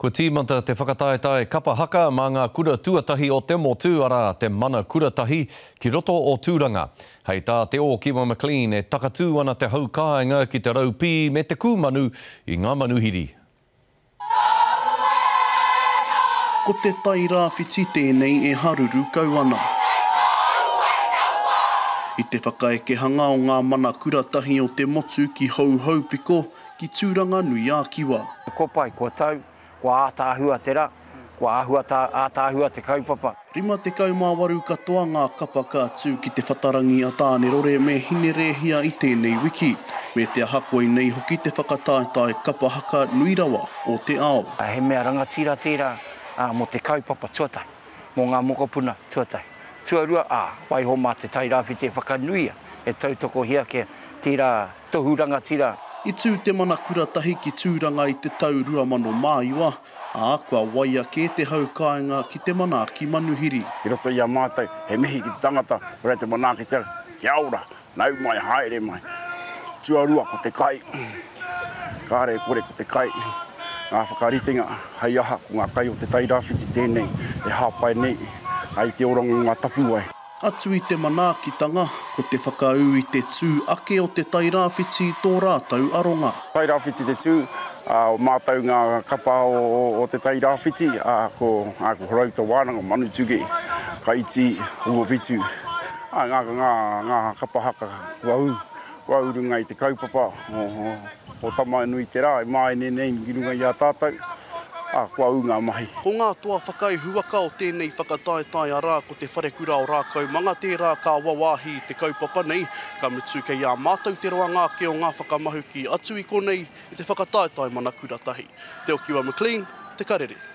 Kua tīmata te whakataetae kapa haka mā ngā kura tuatahi o te motu, arā, te Mana Kuratahi, ki roto o Tūranga. Hei tā Te Ōkiwa McLean, e takatū ana te hau kāinga ki te raupī me te kūmanu i ngā manuhiri. Ko te Tai Rāwhiti tēnei e haruru kau ana. I te whakaekehanga o ngā mana kuratahi o te motu ki Houhoupiko, ki Tūranganui-ā-Kiwa. Kua pai, kua tau, kua ātaahua te ra, kua āhua ātaahua te kaupapa. 58 katoa ngā kapa ka tū ki te whatarangi a Tānerore me Hinerēhia i tēnei wiki, me te aha koinei hoki te whakataetae kapa haka nui rawa o te ao. He mea rangatira tērā mō te kaupapa tuatahi, mō ngā mokopuna tuatahi. Tuarua, ā, waiho mā Te Tairāwhiti e whakanuia, e tautokohia kia tērā tohu rangatira. I tū te Mana Kuratahi ki Tūranga i te tau 2009, ā, kua waia kē te hau kāinga ki te manaaki manuhiri. I roto i a mātou, he mihi ki te tangata, koira te manaakitia, kia ora, nau mai, haere mai. Tuarua, ko te kai, kāre e kore ko te kai, ngā whakaritenga, hei aha, ko ngā kai o Te Tairāwhiti tēnei e hāpai nei i te oranga o ngā tapuwae. Atu i te manaakitanga, ko te whakaū i te tū ake o Te Tairāwhiti tō rātou aronga. Tairāwhiti te tū, ā, o mātou ngā kapa o Te Tairāwhiti, ā, ko, ā, ko Horouta Wānanga, Manutuke, Kaiti, Hongowhitu, ā, ngā, ngā, ngā kapa haka kua ū, kua ū runga i te kaupapa o, o Tamanuiterā e māene nei ki runga i a tātou. Ā, kua ū ngā mahi. Ko ngā toa whakaihuwaka o tēnei whakataetae arā ko Te Wharekura o Rākaumanga tērā ka wawāhi i te kaupapa nei, ka mutu kei a mātou te roanga ake o ngā whakamahuki atu i konei i te whakataetae Mana Kura Tahi. Te Okiwa McLean, Te Karere.